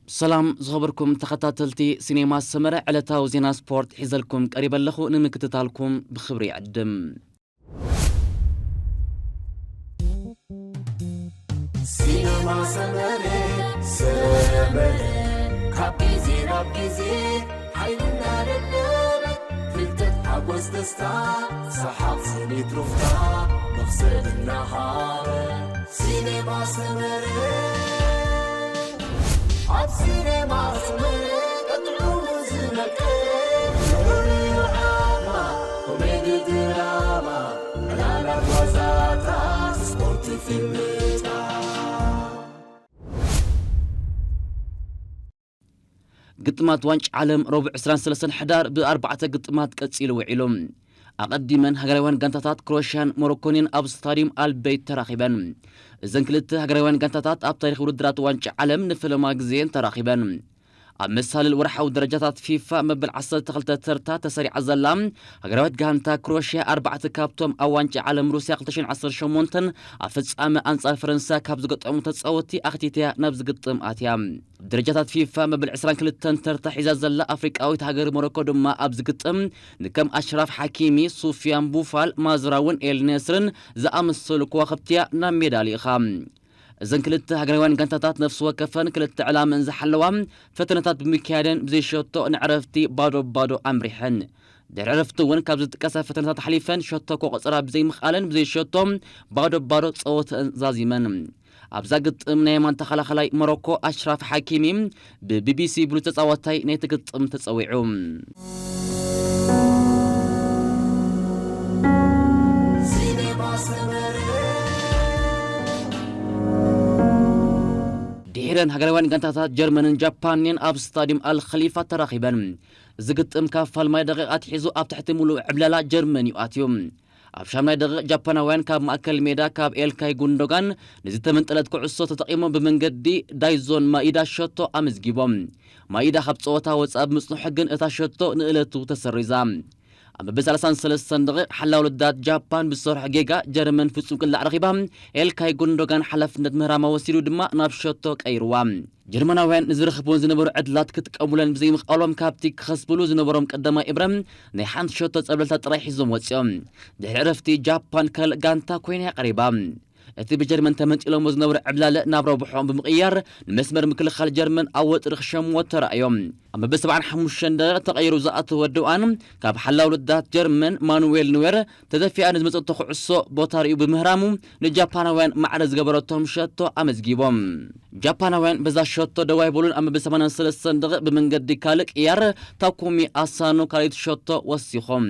ሰላም ዝኸበርኩም ተኸታተልቲ ሲኔማ ሰመረ፣ ዕለታዊ ዜና ስፖርት ሒዘልኩም ቀሪበ ኣለኹ። ንምክትታልኩም ብኽብሪ ይዕድም። ሲነማ ሰመረ፣ ሰመረ፣ ካብ ግዜ ናብ ግዜ ሓይልና ደደበ፣ ፍልጠት፣ ሓጎስ፣ ደስታ፣ ሰሓቕ፣ ስኒት፣ ሩፍታ፣ መኽሰብ እናሃበ። ሲነማ ሰመረ፣ ኣብ ሲነማ ሰመረ፣ ቀጥዑ ዝነቀ፣ ፍቕሪ፣ ዓድማ፣ ኮሜዲ፣ ድራማ፣ ዕላላት፣ ዋዛታት፣ ስፖርት፣ ፊልምታት። ግጥማት ዋንጫ ዓለም ረቡዕ ዕስራን ሰለስተን ሕዳር ብኣርባዕተ ግጥማት ቀጺሉ ውዒሉ። ኣቐዲመን ሃገራውያን ጋንታታት ክሮኤሽያን ሞሮኮን እየን ኣብ ስታድዩም ኣልበይት ተራኺበን። እዘን ክልተ ሃገራውያን ጋንታታት ኣብ ታሪኽ ውድድራት ዋንጫ ዓለም ንፈለማ ግዜ እየን ተራኺበን። ኣብ መሳልል ወርሓዊ ደረጃታት ፊፋ መበል ዓሰርተ ክልተ ተርታ ተሰሪዓ ዘላ ሃገራዊት ጋንታ ክሮኤሽያ፣ ኣርባዕተ ካብቶም ኣብ ዋንጫ ዓለም ሩስያ ክልተ ሽሕን ዓሰርተ ሸሞንተን ኣብ ፍጻመ ኣንጻር ፈረንሳ ካብ ዝገጠሙ ተጻወትቲ ኣኽቲትያ ናብዚ ግጥም ኣትያ። ደረጃታት ፊፋ መበል ዕስራን ክልተን ተርታ ሒዛ ዘላ ኣፍሪቃዊት ሃገር ሞሮኮ ድማ ኣብዚ ግጥም ንከም ኣሽራፍ ሓኪሚ፣ ሱፊያን ቡፋል፣ ማዝራውን ኤል ኔስርን ዝኣመሰሉ ከዋኽብቲ እያ ናብ ሜዳ ልኢኻ። እዘን ክልተ ሃገራውያን ጋንታታት ነፍሲ ወከፈን ክልተ ዕላመን ዝሓለዋ ፈተነታት ብምክያደን ብዘይሸቶ ንዕረፍቲ ባዶ ባዶ ኣምሪሐን። ድሕሪ ዕረፍቲ እውን ካብ ዝጥቀሳ ፈተነታት ሓሊፈን ሸቶ ክቆጽራ ብዘይምኽኣለን ብዘይሸቶ ባዶ ባዶ ጸወተአን ዛዚመን። ኣብዛ ግጥም ናይ የማን ተኸላኸላይ ሞሮኮ ኣሽራፍ ሓኪሚ ብቢቢሲ ብሉጽ ተጻዋታይ ናይቲ ግጥም ተጸዊዑ። ድሒረን ሃገራውያን ጋንታታት ጀርመንን ጃፓንን ኣብ ስታድዩም ኣልኸሊፋ ተራኺበን። እዚ ግጥም ካብ ፋልማይ ደቂቕ ኣትሒዙ ኣብ ትሕቲ ምሉእ ዕብለላ ጀርመን እዩ ኣትዩ። ኣብ ሻምናይ ደቂቕ ጃፓናውያን ካብ ማእከል ሜዳ ካብ ኤልካይ ጉንዶጋን ንዝተመንጠለት ኩዕሶ ተጠቒሞም ብመንገዲ ዳይዞን ማኢዳ ሸቶ ኣመዝጊቦም። ማኢዳ ካብ ጸወታ ወጻኢ ብምጽንሑ ግን እታ ሸቶ ንእለቱ ተሰሪዛ። ኣብ መበል ሰላሳን ሰለስተን ደቂቕ ሓላው ልዳት ጃፓን ብዝሰርሖ ጌጋ ጀርመን ፍጹም ቅላዕ ረኺባ። ኤልካይ ጉንዶጋን ሓላፍነት ምህራማ ወሲዱ ድማ ናብ ሸቶ ቀይርዋ። ጀርመናውያን ንዝረኽብወን ዝነበሩ ዕድላት ክጥቀሙለን ብዘይምኽኣሎም ካብቲ ክኸስብሉ ዝነበሮም ቀዳማይ እብረ ናይ ሓንቲ ሸቶ ጸብለልታ ጥራይ ሒዞም ወጺኦም። ድሕሪ ዕረፍቲ ጃፓን ካልእ ጋንታ ኮይና እያ ቀሪባ። እቲ ብጀርመን ተመንጢሎሞ ዝነበሩ ዕብላለ ናብ ረብሖም ብምቕያር ንመስመር ምክልኻል ጀርመን ኣብ ወጥሪ ክሸምዎ ተራእዮም። ኣብ መበል ሰብዓን ሓሙሽተን ደቂቕ ተቐይሩ ዝኣተወ ዶኣን ካብ ሓላው ልዳት ጀርመን ማኑዌል ኑዌር ተደፊኣ ንዝመጸቶ ኩዕሶ ቦታ ርእዩ ብምህራሙ ንጃፓናውያን ማዕረ ዝገበረቶም ሸቶ ኣመዝጊቦም። ጃፓናውያን በዛ ሸቶ ደው ኣይበሉን። ኣብ መበል ሰማንያን ሰለስተን ደቂቕ ብመንገዲ ካልእ ቅያር ታኩሚ ኣሳኖ ካልኣይቲ ሸቶ ወሲኾም።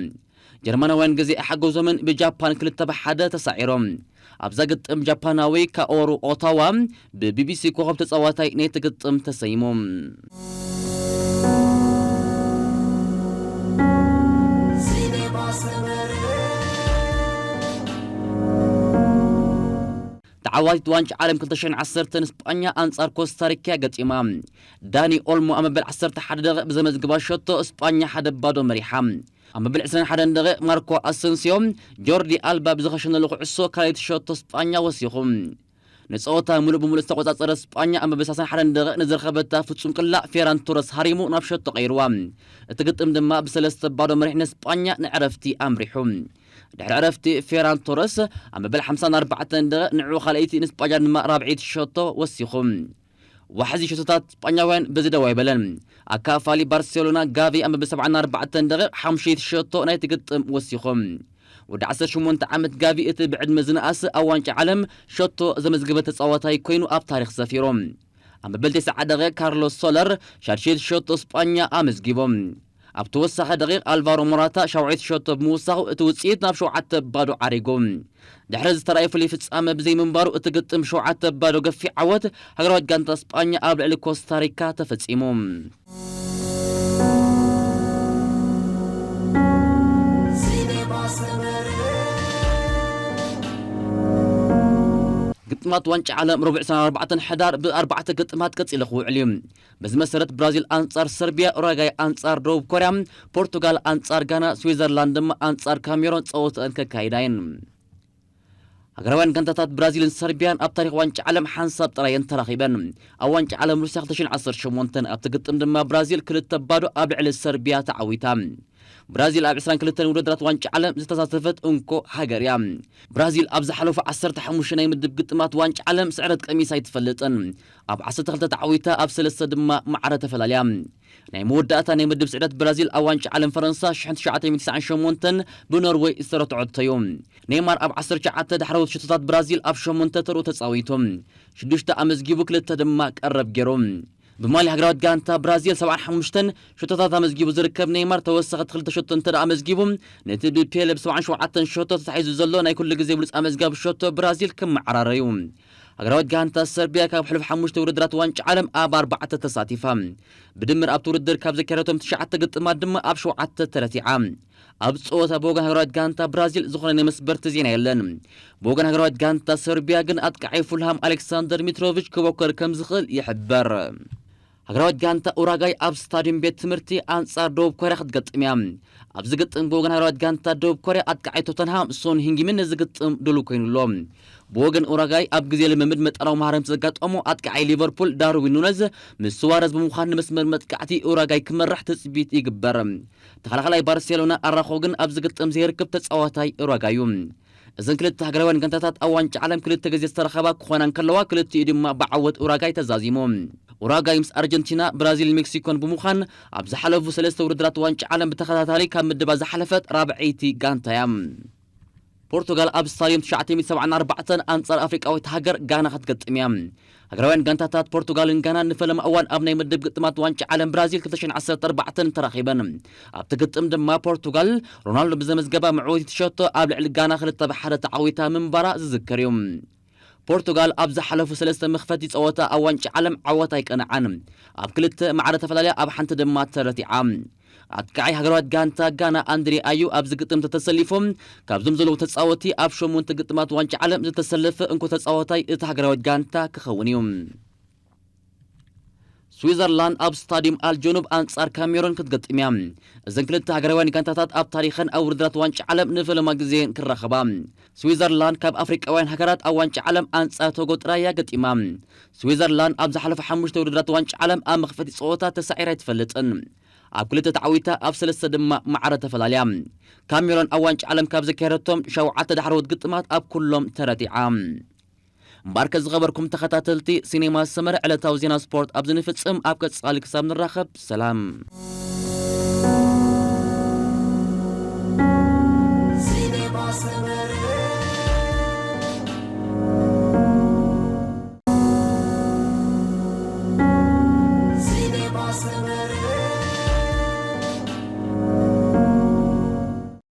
ጀርመናውያን ግዜ ኣይሓገዞምን፣ ብጃፓን ክልተ ብሓደ ተሳዒሮም። ኣብዛ ግጥም ጃፓናዊ ካኦሩ ኦታዋ ብቢቢሲ ኮኸብ ተጻዋታይ ናይቲ ግጥም ተሰይሙ። ተዓዋቲት ዋንጫ ዓለም ክልተ ሽሕን ዓሰርተን ስጳኛ ኣንጻር ኮስታሪካ ገጢማ። ዳኒ ኦልሞ ኣብ መበል ዓሰርተ ሓደ ደቂቕ ብዘመዝግባ ሸቶ ስጳኛ ሓደ ባዶ መሪሓ። ኣብ መበል ዕስራን ሓደን ደቂቕ ማርኮ ኣሰንሲዮ ጆርዲ ኣልባ ብዝኸሸነሉ ኩዕሶ ካልኣይቲ ሸቶ ስጳኛ ወሲኹ። ንጸወታ ምሉእ ብምሉእ ዝተቖጻጸረ ስጳኛ ኣብ መበል ሰላሳን ሓደን ደቂቕ ንዝረኸበታ ፍጹም ቅላዕ ፌራን ቶረስ ሃሪሙ ናብ ሸቶ ቀይርዋ። እቲ ግጥም ድማ ብሰለስተ ባዶ መሪሕ ንስጳኛ ንዕረፍቲ ኣምሪሑ። ድሕሪ ዕረፍቲ ፌራን ቶረስ ኣብ መበል ሓምሳን ኣርባዕተን ደቂቕ ንዕኡ ካልኣይቲ ንስጳኛ ድማ ራብዐይቲ ሸቶ ወሲኹ። ዋሕዚ ሸቶታት ስጳኛውያን በዚ ደው ኣይበለን። ኣካፋሊ ባርሴሎና ጋቪ ኣብ መበል ሰብዓን ኣርባዕተን ደቂቕ ሓሙሸይቲ ሸቶ ናይቲ ግጥም ወሲኹ። ወዲ ዓሰርተ ሸሞንተ ዓመት ጋቪ እቲ ብዕድመ ዝነኣሰ ኣብ ዋንጫ ዓለም ሸቶ ዘመዝገበ ተጻዋታይ ኮይኑ ኣብ ታሪኽ ሰፊሩ። ኣብ መበል ተስዓ ደቂቕ ካርሎስ ሶለር ሻድሸይቲ ሸቶ ስጳኛ ኣመዝጊቦም። ኣብ ተወሳኺ ደቂቕ ኣልቫሮ ሞራታ ሻውዓይቲ ሸቶ ብምውሳኹ እቲ ውጽኢት ናብ ሸውዓተ ባዶ ዓሪጉ። ድሕሪ ዝተራእየ ፍሉይ ፍጻመ ብዘይምንባሩ እቲ ግጥም ሸውዓተ ባዶ ገፊሕ ዓወት ሃገራዊት ጋንታ ስጳኛ ኣብ ልዕሊ ኮስታሪካ ተፈጺሙ። ግጥማት ዋንጫ ዓለም ረቡዕ ዕስራን ኣርባዕተን ሕዳር ብኣርባዕተ ግጥማት ቀጺሉ ክውዕል እዩ። በዚ መሰረት ብራዚል ኣንጻር ሰርቢያ፣ ኡራጋይ ኣንጻር ደቡብ ኮርያ፣ ፖርቱጋል ኣንጻር ጋና፣ ስዊዘርላንድ ድማ ኣንጻር ካሜሮን ጸወተአን ከካይዳ እየን። ሃገራውያን ጋንታታት ብራዚልን ሰርቢያን ኣብ ታሪኽ ዋንጫ ዓለም ሓንሳብ ጥራየን ተራኺበን። ኣብ ዋንጫ ዓለም ሩስያ ክልተ ሽሕን ዓሰርተ ሸሞንተን ኣብቲ ግጥም ድማ ብራዚል ክልተ ባዶ ኣብ ልዕሊ ሰርቢያ ተዓዊታ። ብራዚል ኣብ ዕስራን ክልተን ውድድራት ዋንጫ ዓለም ዝተሳተፈት እንኮ ሃገር እያ። ብራዚል ኣብ ዝሓለፉ ዓሰርተ ሓሙሽተ ናይ ምድብ ግጥማት ዋንጫ ዓለም ስዕረት ቀሚሳ ኣይትፈልጥን። ኣብ ዓሰርተ ክልተ ተዓዊታ ኣብ ሰለስተ ድማ ማዕረ ተፈላልያ። ናይ መወዳእታ ናይ ምድብ ስዕረት ብራዚል ኣብ ዋንጫ ዓለም ፈረንሳ ሽሕን ትሽዓተ ሚእትን ትስዓን ሸሞንተን ብኖርወይ ዝተረትዖቶ እዩ። ኔይማር ኣብ ዓሰርተ ትሽዓተ ዳሕረዎት ሽቶታት ብራዚል ኣብ ሸሞንተ ተርኡ ተጻዊቱ። ሽዱሽተ ኣመዝጊቡ ክልተ ድማ ቀረብ ገይሩ። ብማሊ ሃገራዊት ጋንታ ብራዚል ሰብዓን ሓሙሽተን ሽቶታት ኣመዝጊቡ ዝርከብ ኔይማር ተወሰኸቲ ክልተ ሸቶ እንተ ደኣ ኣመዝጊቡ ነቲ ብፔለ ብ ሰብዓን ሸውዓተን ሸቶ ተታሒዙ ዘሎ ናይ ኩሉ ግዜ ብሉጽ ኣመዝጋቢ ሸቶ ብራዚል ክመዓራረዩ። ሃገራዊት ጋንታ ሰርቢያ ካብ ሕሉፍ ሓሙሽተ ውድድራት ዋንጫ ዓለም ኣብ ኣርባዕተ ተሳቲፋ። ብድምር ኣብቲ ውድድር ካብ ዘካየደቶም ትሽዓተ ግጥማት ድማ ኣብ ሸውዓተ ተረቲዓ። ኣብ ጸወታ ብወገን ሃገራዊት ጋንታ ብራዚል ዝኾነ ናይ መስበርቲ ዜና የለን። ብወገን ሃገራዊት ጋንታ ሰርቢያ ግን ኣጥቃዓይ ፉልሃም ኣሌክሳንደር ሚትሮቪች ክበኮር ከም ዝኽእል ይሕበር። ሃገራዊት ጋንታ ኡራጋይ ኣብ ስታድዩም ቤት ትምህርቲ ኣንጻር ደቡብ ኮርያ ክትገጥም እያ። ኣብዚ ግጥም ብወገን ሃገራዊት ጋንታ ደቡብ ኮርያ ኣጥቃዓይ ቶተንሃም ሶን ሂንጊምን ነዚ ግጥም ድሉው ኮይኑ ኣሎ። ብወገን ኡራጋይ ኣብ ግዜ ልምምድ መጠናዊ ማህረምቲ ዘጋጠሞ ኣጥቃዓይ ሊቨርፑል ዳርዊን ኑነዝ ምስ ሱዋረዝ ብምዃን ንመስመር መጥቃዕቲ ኡራጋይ ክመራሕ ትጽቢት ይግበር። ተኸላኻላይ ባርሴሎና ኣራኾ ግን ኣብዚ ግጥም ዘይርክብ ተጻዋታይ ኡራጋይ እዩ። እዘን ክልተ ሃገራውያን ጋንታታት ኣብ ዋንጫ ዓለም ክልተ ግዜ ዝተረኸባ ክኾና እንከለዋ ክልቲኡ ድማ ብዓወት ኡራጋይ ተዛዚሙ። ኡራጋይ ምስ ኣርጀንቲና፣ ብራዚል፣ ሜክሲኮን ብምዃን ኣብ ዝሓለፉ ሰለስተ ውድድራት ዋንጫ ዓለም ብተኸታታሊ ካብ ምድባ ዝሓለፈት ራብዐይቲ ጋንታ እያ። ፖርቱጋል ኣብ ስታድዮም ትሽዓተ ሚእቲ ሰብዓን ኣርባዕተን ኣንጻር ኣፍሪቃዊት ሃገር ጋና ክትገጥም እያ። ሃገራውያን ጋንታታት ፖርቱጋልን ጋናን ንፈለማ እዋን ኣብ ናይ ምድብ ግጥማት ዋንጫ ዓለም ብራዚል ክልተ ሽሕን ዓሰርተ ኣርባዕተን ተራኺበን። ኣብቲ ግጥም ድማ ፖርቱጋል ሮናልዶ ብዘመዝገባ መዕወቲት ሸቶ ኣብ ልዕሊ ጋና ክልተ ብ ሓደ ተዓዊታ ምንባራ ዝዝከር እዩ። ፖርቱጋል ኣብ ዝሓለፉ ሰለስተ መኽፈቲ ጸወታ ኣብ ዋንጫ ዓለም ዓወት ኣይቀንዓን። ኣብ ክልተ ማዕረ ተፈላለያ ኣብ ሓንቲ ድማ ተረቲዓ። ኣጥቃዓይ ሃገራዊት ጋንታ ጋና ኣንድሬ ኣዩ ኣብዚ ግጥም ተተሰሊፉ። ካብዞም ዘለዉ ተጻወቲ ኣብ ሸሞንተ ግጥማት ዋንጫ ዓለም ዝተሰለፈ እንኮ ተጻዋታይ እቲ ሃገራዊት ጋንታ ክኸውን እዩ። ስዊዘርላንድ ኣብ ስታድዩም ኣልጀኑብ ኣንጻር ካሜሮን ክትገጥም እያ። እዘን ክልተ ሃገራውያን ጋንታታት ኣብ ታሪኸን ኣብ ውድድራት ዋንጫ ዓለም ንፈለማ ግዜን ክራኸባ። ስዊዘርላንድ ካብ ኣፍሪቃውያን ሃገራት ኣብ ዋንጫ ዓለም ኣንጻር ቶጎ ጥራይ እያ ገጢማ። ስዊዘርላንድ ኣብ ዝሓለፈ ሓሙሽተ ውድድራት ዋንጫ ዓለም ኣብ መኽፈቲ ጸወታ ተሳዒራ ኣይትፈልጥን። ኣብ ክልተ ተዓዊታ ኣብ ሰለስተ ድማ ማዕረ ተፈላልያ። ካሜሮን ኣብ ዋንጫ ዓለም ካብ ዘካየደቶም ሸውዓተ ዳሕረዎት ግጥማት ኣብ ኩሎም ተረቲዓ። እምበኣርከ ዝኸበርኩም ተኸታተልቲ ሲኔማ ሰመረ ዕለታዊ ዜና ስፖርት ኣብዚ ንፍጽም። ኣብ ቀጻሊ ክሳብ ንራኸብ ሰላም።